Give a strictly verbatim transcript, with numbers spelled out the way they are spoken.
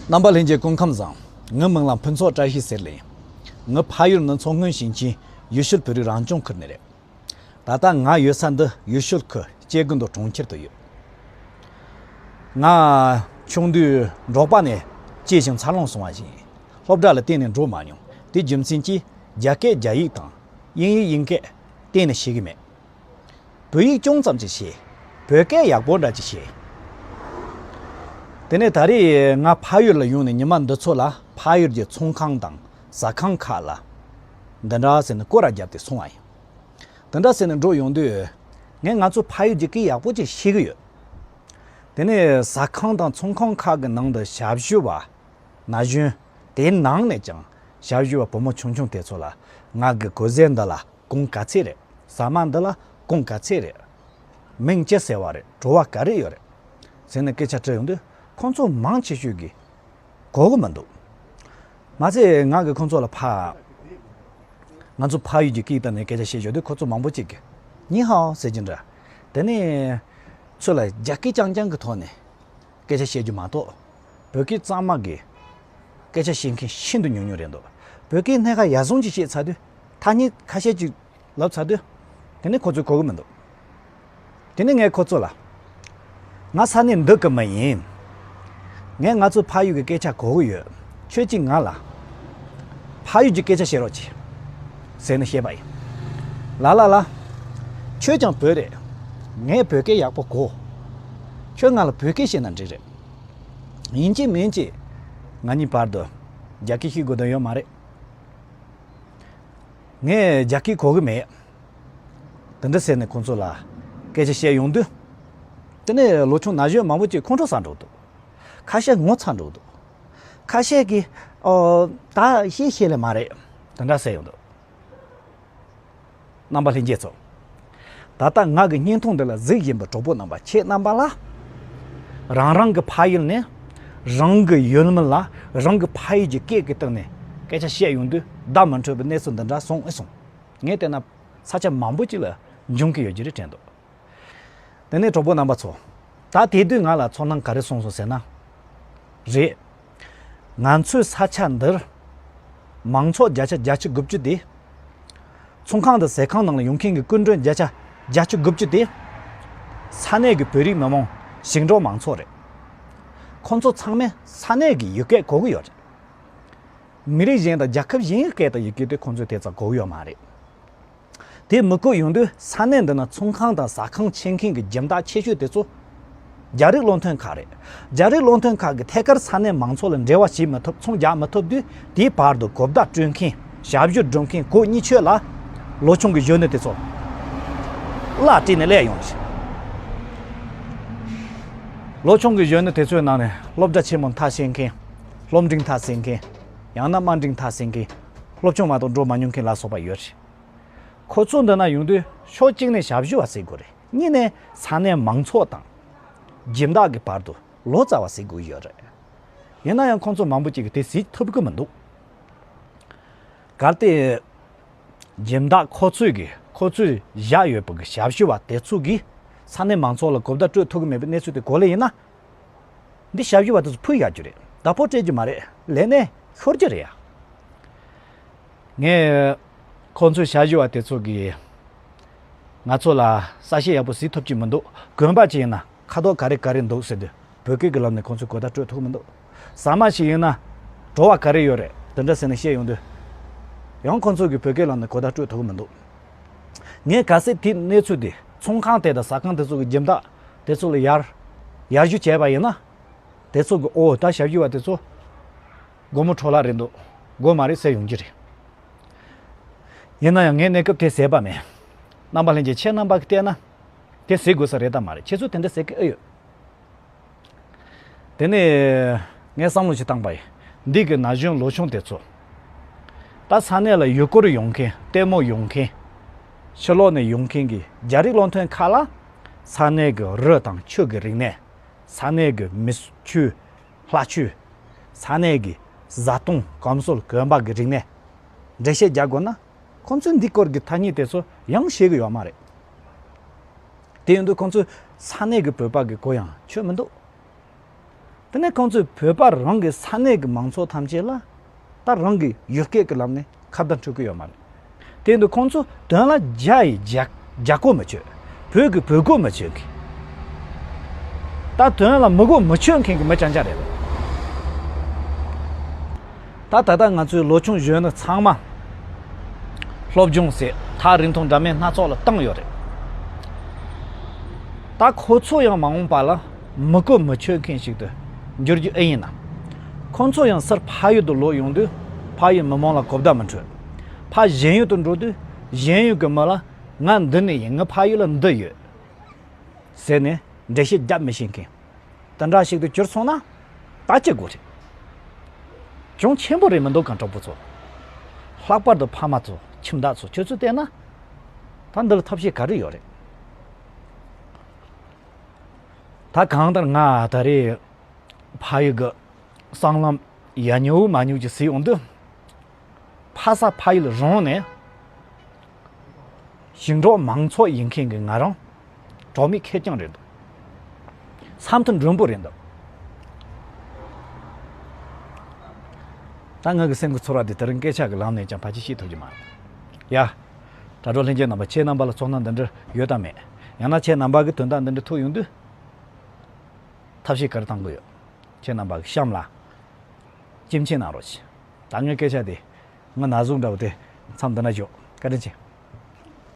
རྣམ་པ་ལྷན་རྒྱས་སྐུ་ཁམས་བཟང་། ངའི་མིང་ལ་ཕུན་ཚོགས་བཀྲ་ཤིས་ཟེར་ལེ། ངའི་ཕ་ཡུལ་ནི་མཚོ་སྔོན་ཞིང་ཆེན་ཡུལ་ཤུལ་བོད་རིགས་རང་སྐྱོང་ཁུལ་ནས་རེད། ད་ལྟ་ང་ཡོད་ས་འདི་ཡུལ་ཤུལ་ཁུལ་སྐྱེ་དགུ་མདོ་གྲོང་ཁྱེར་དུ་ཡོད། ང་ཆུང་དུས་འབྲོག་པ་ནས་སྐྱེས་ཤིང་འཚར་ལོངས་སོང་བ་ཡིན། སློབ་གྲྭ་ལ་གཏན་ནས་འགྲོ་མ་མྱོང་། དེ་རྒྱུ་མཚན་གྱིས་རྒྱ་སྐད་རྒྱ་ཡིག་དང་དབྱིན་ཡིག་དབྱིན་སྐད་གཏན་ནས་ཤེས་ཀྱི་མེད། བོད་ཡིག་ཅུང་ཙམ་ཅིག་ཤེས། བོད་སྐད་ཡག་པོ་འདྲ་ཅིག་ཤེས། དེ་ནས་ད་རེས་ང་ཕ་ཡུལ་ལ་ཡོང་ནས་ཉི་མ་འདི་ཚོ་ལ་ཕ་ཡུལ་གྱི་ཚོང་ཁང་དང་ཟ་ཁང་ཁག་ལ་འདི་འདྲ་ཟེར་ནས་སྐོར་ར་བརྒྱབ་སྟེ་སོང་བ་ཡིན། འདི་འདྲ་ཟེར་ནས་འགྲོ་ཡོང་དུས་ངས་ང་ཚོ་ཕ་ཡུལ་གྱི་སྐད་ཡག་པོ་ཅིག་ཤེས་ཀྱི་ཡོད། དེ་ནས་ཟ་ཁང་དང་ཚོང་ཁང་ཁག་གི་ནང་དུ་ཞབས་ཞུ་བ་ན་གཞོན། དེའི་ནང་ནས་ཀྱང་ཞབས་ཞུ་བ་བུ་མོ་ཆུང་ཆུང་དེ་ཚོ་ལ་ང་གི་གོས་གཟན་འདི་ལ་གོང་ག་ཚད་རེད། ཟ་མ་འདི་ལ་གོང་ག་ཚད་རེད། མིང་ཅི་ཟེར་བ་རེད། བྲོ་བ་ག་རེ་ཡོད་རེད་ཟེར་ནས་སྐད་ཆ་དྲིས་ཡོང་དུས་ཁོང་ཚོ་མང་ཆེ་ཤོས་ཀྱིས་གོ་གི་མི་འདུག་མ་ཚད་ང་གིས་ཁོང་ཚོ་ལ་ཕ། ང་ཚོ་ཕ་ཡུལ་གྱི་སྐད་དང་ནས་སྐད་ཆ་བཤད་ཡོང་དུས་ཁོ་ཚོ་མང་པོ་ཅིག་གིས་ཉི་ཧའོ་ཟེར་གྱིན་འདྲ། དེ་ནས་ཚུར་ལ་རྒྱ་སྐད་རྐྱང་རྐྱང་གི་ཐོག་ནས་སྐད་ཆ་བཤད་རྒྱུ་མ་གཏོགས་བོད་སྐད་གཙང་མ་གི་སྐད་ཆ་བཤད་མཁན་ཤིན་ཏུ་ཉུང་ཉུང་རེད་འདུག་བོད་སྐད་སྣ་ཁ་ཡར་སོང་ཅིག་བཤད་ཚར་དུས་ཐ་སྙད་ཁ་ཤས་ཅིག་ལབ་ཚར་དུས་དེ་ནས་ཁོ་ཚོས་གོ་གི་མི་འདུག་དེ་ནས་ངས་ཁོ་ཚོ་ལ། ང་ས་གནས་འདི་གི་མི་ཡིན། ངས་ང་ཚོའི་ཕ་ཡུལ་གྱི་སྐད་ཆ་གོ་གི་ཡོད། ཁྱོད་ཀྱིས་ང་ལ་ཕ་ཡུལ་གྱི་སྐད་ཆ་བཤད་རོགས་གྱིས། ཟེར་ནས་བཤད་པ་ཡིན། ལ་ལ་ལ། ཁྱོད་ཀྱང་བོད་རེད། ངས་བོད་སྐད་ཡག་པོ་གོ། ཁྱོད་ང་ལ་བོད་སྐད་བཤད་ན་འགྲིག་རེད། ཡིན་གཅིག་མིན་གཅིག་ང་གཉིས་བར་དུ་རྒྱ་སྐད་བཤད་དགོས་དོན་ཡོད་མ་རེད། ངས་རྒྱ་སྐད་གོ་གི་མེད། དེ་འདྲ་ཟེར་ནས་ཁོང་ཚོ་ལ་སྐད་ཆ་བཤད་ཡོང་དུས། དེ་ནས་ལོ་ཆུང་ན་གཞོན་མང་པོ་ཅིག་ཁོང་ཁྲོ་ཟ་འགྲོ་འདུག་ཁ་ཤས་ངོ་ཚ་འགྲོ་འདུག་ཁ་ཤས་ཀྱིས་ཨོ་ད་ཤེས་ཤེས་ལེ་མ་རེད། དེ་འདྲ་ཟེར་ཡོང་འདུག་རྣམ་པ་ལྷན་རྒྱས་ཚོ། ད་ལྟ་ང་གི་བརྙན་ཐུང་འདི་ལ་གཟིགས་བཞིན་པའི་གྲོགས་པོ་རྣམ་པ་ཁྱེད་རྣམ་པ་ལ། རང་རང་གི་ཕ་ཡུལ་ནས་རང་གི་ཡུལ་མི་ལ་རང་གི་ཕ་ཡུལ་གྱི་སྐད་ཀྱི་སྟེང་ནས་སྐད་ཆ་བཤད་ཡོང་དུས་བརྡ་མི་འཕྲོད་པའི་གནས་ཚུལ་འདི་འདྲ་སོང་ཨེ་སོང་། ངས་བལྟས་ན་ས་ཆ་མང་པོ་ཅིག་ལ་འབྱུང་གི་ཡོད་ཀྱི་རེད་དྲན་འདུག་དེ་ནས་གྲོགས་པོ་རྣམ་པ་ཚོ། ད་དེ་དུས་ང་ལ་ཚོར་སྣང་ག་རེ་སོང་སོང་ཟེར་ན། རེད། ང་ཚོའི་ས་ཆ་འདིར་མང་ཚོགས་བརྒྱ་ཆ་བརྒྱད་ཅུ་དགུ་བཅུ་དེ། ཚོང་ཁང་དང་ཟ་ཁང་ནང་ལ་ཡོང་མཁན་གྱི་སྐུ་མགྲོན་བརྒྱ་ཆ་བརྒྱད་ཅུ་དགུ་བཅུ་དེ། ས་གནས་ཀྱི་བོད་རིགས་མི་མང་ཞིང་འབྲོག་མང་ཚོགས་རེད། ཁོང་ཚོ་ཚང་མས་ས་གནས་ཀྱི་ཡུལ་སྐད་གོ་གི་ཡོད་རེད། མི་རིགས་གཞན་དང་རྒྱལ་ཁབ་གཞན་གྱི་སྐད་དང་ཡི་གེ་དེ་ཁོང་ཚོས་དེ་ཙམ་གོ་གི་ཡོད་མ་རེད། དེ་མི་གོ་ཡོང་དུས་ས་གནས་འདི་ན་ཚོང་ཁང་དང་ཟ་ཁང་ཕྱེ་མཁན་གྱི་སྦྱིན་བདག་ཆེ་ཤོས་དེ་ཚོ་རྒྱ་རིགས་བློ་མཐུན་ཁག་རེད། རྒྱ་རིགས་བློ་མཐུན་ཁག་གིས་ཐད་ཀར་ས་གནས་མང་ཚོགས་ལ་འབྲེལ་བ་བྱེད་མི་ཐུབ། ཚོང་རྒྱག་མི་ཐུབ་དུས་དེའི་བར་དུ་གོ་བརྡ་སྤྲོད་མཁན་ཞབས་ཞུ་སྒྲུབ་མཁན་གོ་གཉིས་ཆོད་ལ་ལོ་ཆུང་གི་གཞོན་ནུ་དེ་ཚོ་གླ་སྤྲད་ནས་སླེབས་ཡོང་ཞིང་། ལོ་ཆུང་གི་གཞོན་ནུ་དེ་ཚོའི་ནང་ནས་སློབ་གྲྭ་ཆེན་མོ་མཐར་ཕྱིན་མཁན། སློབ་འབྲིང་མཐར་ཕྱིན་མཁན། ཡང་ན་དམའ་འབྲིང་མཐར་ཕྱིན་མཁན། སློབ་ཆུང་མ་གཏོགས་འགྲོ་མ་མྱོང་མཁན་ལ་སོགས་པ་ཡོད་རེད། ཁོ་ཚོ་འདི་ན་ཡོང་དུས་ཕྱོགས་གཅིག་ནས་ཞབས་ཞུ་བ་ཟེར་དགོས་རེད། གཉིས་ནས་ས་གནས་མང་ཚོགས་དང་སྦྱིན་བདག་གི་བར་དུ་ལོ་ཙཱ་བ་ཟེར་དགོས་ཡོད་རེད། ཡིན་ན་ཡང་ཁོང་ཚོ་མང་པོ་ཅིག་གིས་དེ་གཟིགས་ཐུབ་ཀྱི་མི་འདུག་གལ་ཏེ་སྦྱིན་བདག་ཁོ་ཚོས་ཀྱི་ཁོ་ཚོས་བཞག་ཡོད་པ་གི་ཞབས་ཞུ་བ་དེ་ཚོ་གིས་ས་གནས་མང་ཚོགས་ལ་གོ་བརྡ་སྤྲོད་ཐུབ་ཀྱི་མེད་པའི་གནས་ཚུལ་དེ་གོ་ལེ་ཡིན་ན། འདི་ཞབས་ཞུ་བ་དེ་ཚོ་ཕུད་ཡག་རྒྱུ་རེད། བདག་པོ་སྤྲད་རྒྱུ་མ་རེད། ལས་གནས་ཤོར་རྒྱུ་རེད་ཡ། ངས་ཁོང་ཚོའི་ཞབས་ཞུ་བ་དེ་ཚོ་གིས་ང་ཚོ་ལ་ས་ཞིང་ཡག་པོ་གཟིགས་ཐུབ་ཀྱི་མི་འདུག་དགོན་པ་ཅིག་ཡིན་ན་ཁ་དོག་ག་རེ་ག་རེ་འདུག་ཟེར་དུས་བོད་སྐད་ཀྱི་ལམ་ནས་ཁོང་ཚོས་གོ་བརྡ་སྤྲོད་ཐུབ་ཀྱི་མི་འདུག་ཟ་མ་ཞིག་ཡིན་ན་བྲོ་བ་ག་རེ་ཡོད་རེད་དེ་འདྲ་ཟེར་ནས་བཤད་ཡོང་དུས་ཡང་ཁོང་ཚོ་གིས་བོད་སྐད་ལམ་ནས་གོ་བརྡ་སྤྲོད་ཐུབ་ཀྱི་མི་འདུག་ངས་གལ་སྲིད་དེ་གནས་ཚུལ་དེ་ཚོང་ཁང་དེ་དང་ཟ་ཁང་དེ་ཚོ་གི་སྦྱིན་བདག་དེ་ཚོ་ལ་ཡར་ཡར་ཞུ་བྱས་པ་ཡིན་ན། དེ་ཚོ་གི་ཨོ་ད་ཞབས་ཞུ་བ་དེ་ཚོ་སྒོར་མོ་འཕྲོ་བརླག་རེད་འདུག་སྒོར་མ་རེད་ཟེར་ཡོང་གི་རེད། ཡིན་ན་ཡང་ངས་གནས་སྐབས་དེ་ཟེར་བ་མེད། རྣམ་པ་ལྷན་རྒྱས་ཁྱེད་རྣམ་པ་གིས་བལྟས་ན་དེ་ཟེར་དགོས་ས་རེད་དམ་མ་རེད། ཁྱེད་ཚོས་དེ་འདྲ་ཟེར་གི་ཨེ་ཡོད། དེ་ནས་ངས་བསམ་བློ་ཞིག་བཏང་པ་ཡིན། འདི་གི་ན་གཞོན་ལོ་ཆུང་དེ་ཚོ། ད་ས་གནས་ལ་ཡུལ་སྐོར་ཡོང་མཁན་ལྟད་མོ་ཡོང་མཁན། ཕྱི་ལོགས་ནས་ཡོང་མཁན་གྱི་རྒྱ་རིགས་བློ་མཐུན་ཁག་ལ་ས་གནས་ཀྱི་རི་དང་ཆུ་གི་རིག་གནས། ས་གནས་ཀྱི་མི་ཆོས་ལྷ་ཆོས། ས་གནས་ཀྱི་བཟའ་བཏུང་གོམས་སྲོལ་གོན་པ་གི་རིག་གནས་འགྲེལ་བཤད་རྒྱག་དགོས་ན་ཁོང་ཚོས་འདི་སྐོར་གྱི་ཐ་སྙད་དེ་ཚོ་ཡང་ཤེས་ཀྱི་ཡོད་མ་རེད། དེ་ཡིན་དུས་ཁོང་ཚོས་ས་གནས་ཀྱི་བོད་པ་གི་གོ་ཡང་ཆོད་མི་འདུག་དེ་ནས་ཁོང་ཚོས་བོད་པ་རང་གི་ས་གནས་ཀྱི་མང་ཚོགས་ཐམས་ཅད་ལ་ད་རང་གི་ཡུལ་སྐད་ཀྱི་ལམ་ནས་ཁ་བརྡ་འཕྲོད་ཀྱི་ཡོད་མ་རེད། དེ་འདི་ཁོང་ཚོ་དོན་ལ་རྒྱ་ཡི་རྒྱ་རྒྱ་གོ་མི་ཆོད། བོད་ཀྱི་བོད་གོ་མི་ཆོད་མཁན། ད་དོན་ལ་མི་གོ་མི་ཆོད་མཁན་གྱི་མི་རྐྱང་རྐྱང་རེད། ད་ད་ལྟ་ང་ཚོའི་ལོ་ཆུང་གཞོན་ནུ་ཚང་མ་སློབ་སྦྱོང་ཟེར་ཐག་རིང་ཐུང་འདྲ་མིན་སྣ་ཚོགས་ལ་བཏང་ཡོད་རེད། ད་ཁོ་ཚོ་ཡང་མ་འོངས་པ་ལ་མི་གོ་མི་ཆོད་མཁན་ཞིག་ཏུ་འགྱུར་རྒྱུ་ཨེ་ཡིན་ནམ། ཁོ་ཚོ་ཡང་སར་ཕ་ཡུལ་དུ་ལོག་ཡོང་དུས་ཕ་ཡུལ་མི་མང་ལ་གོ་བརྡ་མི་འཕྲོད། ཕ་གཞན་ཡུལ་དུ་འགྲོ་དུས་གཞན་ཡུལ་གྱི་མི་ལ་ང་འདི་ནས་ཡིན། ངའི་ཕ་ཡུལ་ལ་འདི་ཡོད་ཟེར་ནས་འགྲེལ་བཤད་རྒྱབ་མི་ཤེས་མཁན་དེ་འདྲ་ཞིག་ཏུ་གྱུར་སོང་ན་ད་ཅི་དགོས་རེད། གྱོང་ཆེན་པོ་རེད་མི་འདུག་གམ། གྲོགས་པོ་ཚོ། ལྷག་པར་དུ་ཕ་མ་ཚོ་ཁྱིམ་བདག་ཚོ་ཁྱོད་ཚོས་བལྟས་ན་ད་འདི་ལ་ཐབས་ཤེས་ག་རེ་ཡོད་རེད། ད་གང་ལྟར་ང་ད་རེས་ཕ་ཡུལ་གྱི་སྲང་ལམ་ཡ་ཉུག་མ་ཉུག་ཅིག་གཟིགས་ཡོང་དུས། ཕ་ས་ཕ་ཡུལ་རང་ནས་ཞིང་འབྲོག་མང་ཚོགས་ཡིན་མཁན་གྱི་ང་རང་གྲོགས་མེད་ཁེར་རྐྱང་རེད་འདུག། ས་མཐོ་མགྲོན་པོ་རེད་འདུག། ད་ང་གི་སེམས་ཀྱི་ཚོར་བ་འདི་དེ་རིང་སྐད་ཆ་གི་ལམ་ནས་ཀྱང་ཕལ་ཆེར་བཤད་ཐུབ་ཀྱི་མ་རེད། ཡ། དྲ་གྲོགས་ལྷན་རྒྱས་རྣམ་པ། ཁྱེད་རྣམ་པ་ལ་ཚོར་སྣང་འདི་འདྲ་ཡོད་དམ་མེད། ཡང་ན་ཁྱེད་རྣམ་པ་གི་དོན་དག་འདི་འདྲ་ཐུག་ཡོང་དུས་ཐབས་ཤེས་ག་རེ་གཏང་དགོས་ཡོད། ཁྱེད་རྣམ་པ་གི་གཤམ་ལ་སྐྱེ་མཆན་གནང་རོགས་གྱིས། ད་ངའི་སྐད་ཆ་དེ་ང་ན་ཟུག་འདྲ་བོ་དེ་མཚམས་འདི་ན་འཇོག། བཀའ་དྲིན་ཆེ།